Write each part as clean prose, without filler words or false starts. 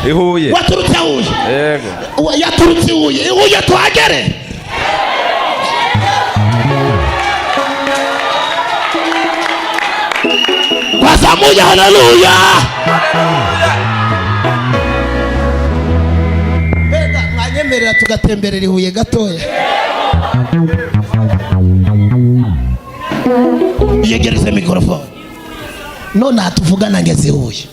I Huye. Waturutse Huye? Yego. Yaturutse i Huye. I Huye tuhagere. Wazamuye haleluya. Mbega mwanyemerera tugatemberera i Huye gatoya? Yegereze mikorofone. None aha tuvugana ngeze i Huye,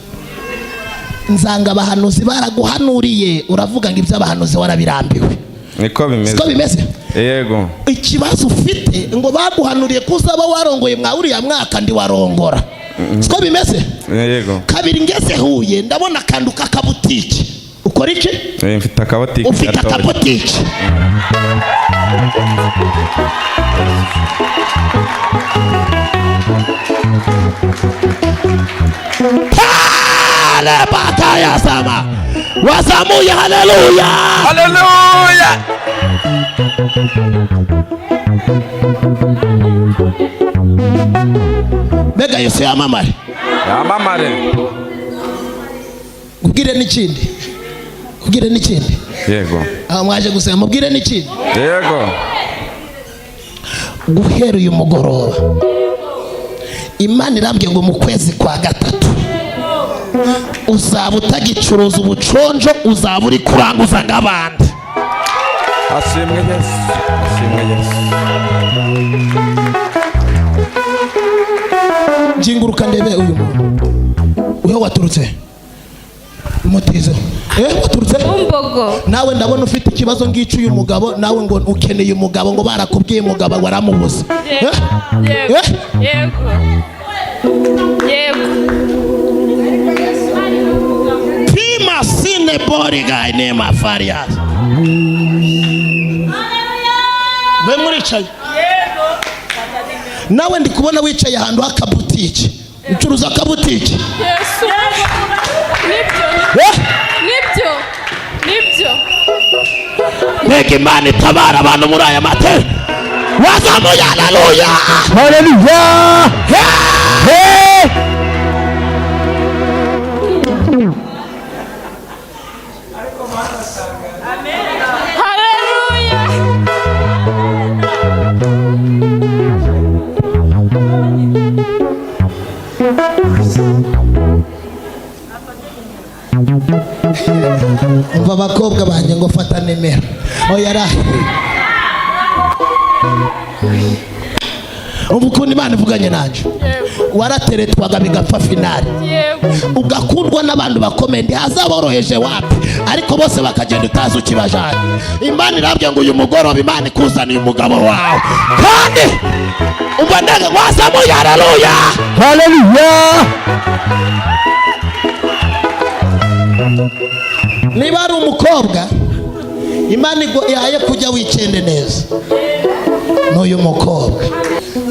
nzanga abahanuzi baraguhanuriye, uravuga ngo iby'abahanuzi warabirambiwe. Niko bimeze. Siko bimeze? Yego. Ikibazo ufite, ngo baguhanuriye ko uzaba warongoye mwa uriya mwaka, ndi warongora, siko bimeze? Yego. Kabiri, ngeze Huye ndabona akantu k'akabutiki. Ukora iki? Mfite akabotike Ufite gatoya. akabutiki. Pale bakayasama wazamuye haleluya. Haleluya. Mbega Yesu yamamare! Yamamare. Ubwire n'ikindi, ubwire n'ikindi. Yego. Aho mwaje gusenga, mubwire n'ikindi. Yego. Guhera uyu mugoroba, Imana irambwiye ngo mu kwezi kwa gatatu uzaba utagicuruza ubuconjo, uzaba uri kuranguza nk'abandi. Ashimwe Yesu, ashimwe Yesu. Jinguruka ndebe uyu muntu. Uhe waturutse mutize, waturutse? Bumbogo. Nawe ndabona ufite ikibazo ng'icyo uyu mugabo. Nawe ngo ukeneye umugabo, ngo barakubwiye umugabo waramubuze. Eh? Yego. Eh? Yego. Yego. Pima sine boriga nema farias. Mwe muricaye. Nawe ndi kubona wicaye ahantu h'akabutiki, ucuruza akabutiki. Yesu. Nibyo. Eh? Nibyo. Nibyo. Mbega Imana itabara abantu muri aya matera! Wazamuye haleluya! Haleluya. Hey! Haleluya. Umva abakobwa banjye, ngo fata nimero. Oya ra, umva ukuntu Imana ivuganye nanjye. Warateretwaga bigapfa finale. Yego. Ugakundwa n'abantu bakomeye, ntihazaboroheje wapi, ariko bose bakagenda utazi ukibajanye. Imana irabwiye ngo uyu mugoroba Imana ikuzaniye umugabo wawe. Kandi umva ndege, wazamuye haleluya! Haleluya. Niba ari umukobwa Imana ihaye kujya wikende neza, n'uyu mukobwa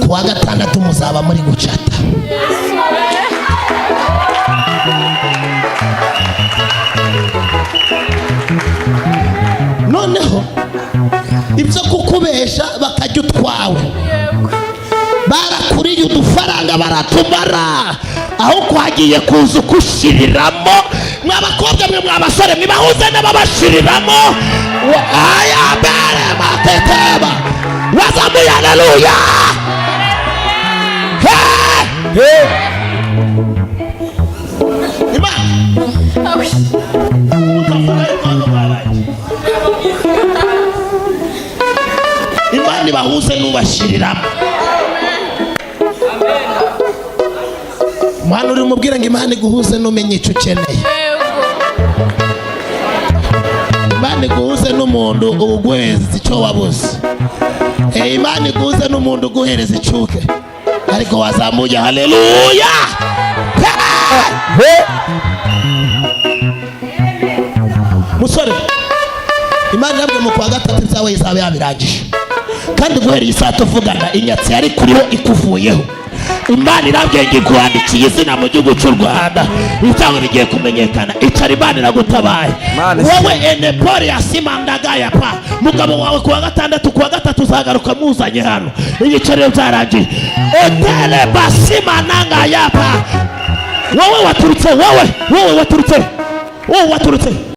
ku wa gatandatu muzaba muri gucata. Noneho ibyo kukubesha bakajya utwawe, barakuriye udufaranga baratumara, aho kwagiye kuza ukushiriramo. Mwa bakobwa mwe, mwa basore mwe, bahuze n'ababashiriramo. Aya mbere mateteba, wazamuye haleluya! Hey! Imana utavuga yuko hano babaye. Imana ibahuze n'ubashiriramo. Mwana uri mubwire ngo Imana iguhuze n'umenye icyo ukeneye. Yego. Imana iguhuze n'umuntu uguhereza icyo wabuze. Imana iguhuze n'umuntu uguhereza icuke. Ariko wazamuye haleluya! Hey! Musore, Imana irabwiye mu kwa gatatu ibyawe izaba yabirangije. Kandi guhera iyi saa tuvugana, inyatsi yari kuriho ikuvuyeho. Imana irabwiye ngo ikuhandikiye izina mu gihugu cy'u Rwanda, ibyawe bigiye kumenyekana. Icara, Imana iragutabaye. Imana Wowe enepori yasimandagaya pa mugabo wawe ku wa gatandatu, ku wa gatatu uzagaruka muzanye hano, ibicariro byarangiye. Etere basimanangaya pa. Wowe waturutse, wowe waturutse. Wowe waturutse.